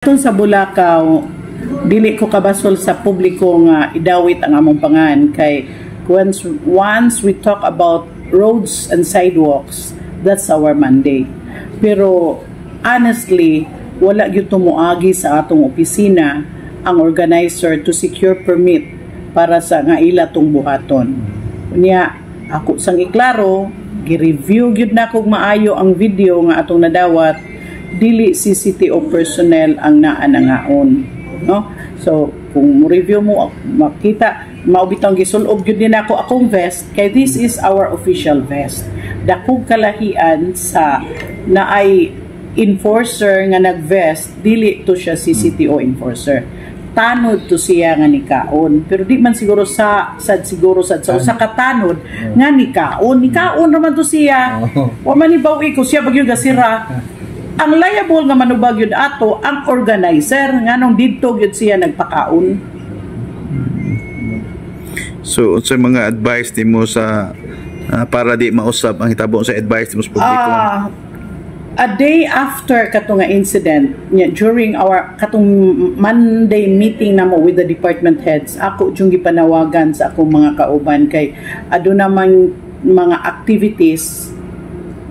Atong sa Bulacau, dili ko kabasol sa publiko nga idawit ang among pangan kay once we talk about roads and sidewalks, that's our mandate. Pero honestly, wala gyud tumuagi sa atong opisina ang organizer to secure permit para sa nga ila tong buhaton. Unya, ako sang iklaro, gi-review gyud na kog maayo ang video nga atong nadawat, dili CCTO personnel ang naa nangaon, no? So kung mo review mo, makita mao bitong gisulob gyud ni nako akong vest kay this is our official vest. Dakog kalahian sa naay enforcer nga nag-vest, dili to siya CCTO enforcer. Tanod to siya nga nikaon, pero di man siguro sa sad siguro sad sa usa ka tanod nga nikaon. Nikaon raman to siya. Wa man ibaw ko siya bagyo gasira. Ang liable nga manubag yun ato ang organizer, nganong didto gyud siya nagpakaon. So unsay mga advice nimo sa para di mausab ang hitabo sa advice nimo sa publiko? A day after kato nga incident nya, during our katong Monday meeting namo with the department heads, ako yung gipanawagan sa akong mga kauban kay aduna man mga activities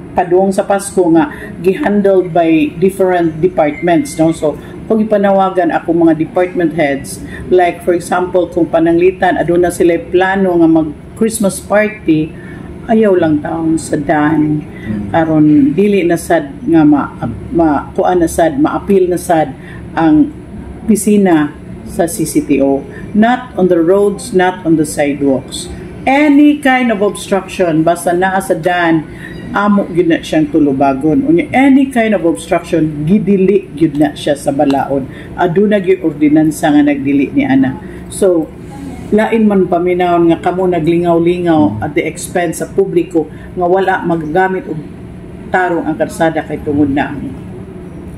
padung sa Pasko nga gihandled by different departments, no? So kung ipanawagan ako mga department heads, like for example, kung pananglitan aduna sila plano nga mag Christmas party, ayaw lang taon sa dan aron dili na sad nga ma kuan na sad, maapil na sad ang pisina sa CCTO. Not on the roads, not on the sidewalks, any kind of obstruction, basta naa sa dan, amo gyud na siyang tulubagon. Unya any kind of obstruction, gidili gyud na siya sa balaod. Aduna gyud ordinansa nga nagdili ni ana. So lain man paminawon nga kamo naglingaw-lingaw at the expense sa publiko nga wala magagamit og tarong ang karsada kay tungod na ang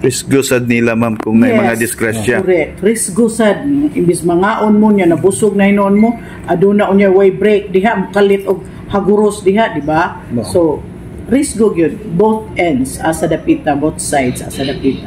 Risgo sad nila, ma'am, kung may mga disgrasya. Correct. Risgo sad. Imbis mangaon mo niya, nabusog na hinuon mo, aduna unya way break diha, kalit og haguros diha, di ba? No. So risgo gyud both ends asa dapita, both sides asa dapita.